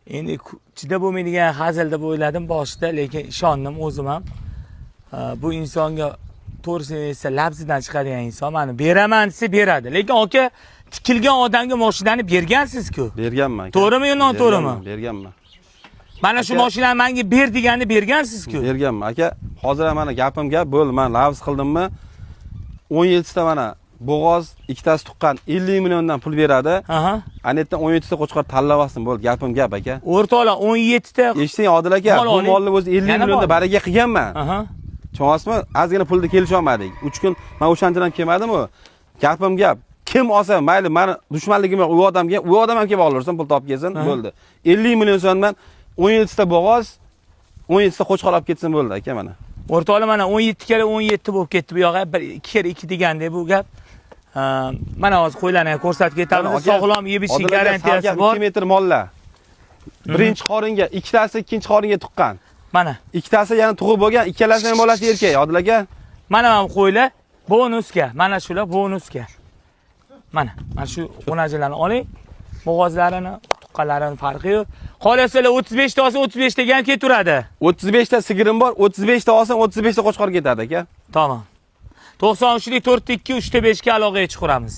Endi chidab bo'lmaydigan hazil deb o'yladim boshida, lekin ishondim o'zim ham. Bu insonga, to'g'risini aytsa, labzidan chiqadigan inson. Mani beraman desa beradi. Lekin aka, tikilgan odamga mashinani bergansiz-ku. Berganman, aka. To'g'rimi yo noto'g'rimi? Berganman, berganman. Mana shu Aka- mashinani menga ber deganni bergansiz-ku. Berganman, aka. Hozir ham mana gapim gap bo'ldi. Man lafz qildimmi? 17 ta mana bo'g'oz, ikkitasi tuqqan 50 milliondan pul beradi. Ana yerdan 17 ta qo'chqor tanlab olsin, bo'ldi. Gapim gap, aka. O'rtoqlar, 17 ta Eshiting, Odil aka, Mol bu oling. molni o'zi 50 Yana millionda bor. baraka qilganman. Tushunyapsizmi? Ozgina pulni kelisha olmadik. 3 kun men o'shanchadan ham kelmadim-u. Gapim gap. Kim olsa, mayli, mani dushmanligim yo'q. U odamga, u odam ham kelib olaversin, pul topib kelsin, bo'ldi. 50 million so'mdan 17 ta bo'g'oz, 17 ta qo'chqor olib ketsin, bo'ldi, aka, mana. O'rtoqlar, mana 17 kara 17 bo'lib ketdi bu yog'i. 1 2 kara 2 degandek bu gap. Mana hozir qo'ylarni ham ko'rsatib ketamiz. Aka, Sog'lom yeb ichish Odil aka, garantiyasi salkam bor. 2 metr mollar. Birinchi qoringa, ikkitasi ikkinchi qoringa tuqqan. Mana. Ikkitasi yana tug'ib bo'lgan, ikkalasining ham bolasi erkak, Odil aka. Mana bu qo'ylar bonusga. Mana shular bonusga. Mana, mana shu xo'najilarni oling. Bo'g'ozlarini, tuqqanlarini farqi yo'q. Xohlasalar 35 ta olsa, 35 taga ham ketaveradi. 35 ta sigirim bor, 35 ta olsam, 35 ta qo'chqor ketadi, aka. Tamom. 93lik 4 2 3 5 ga aloqaga chiqaramiz.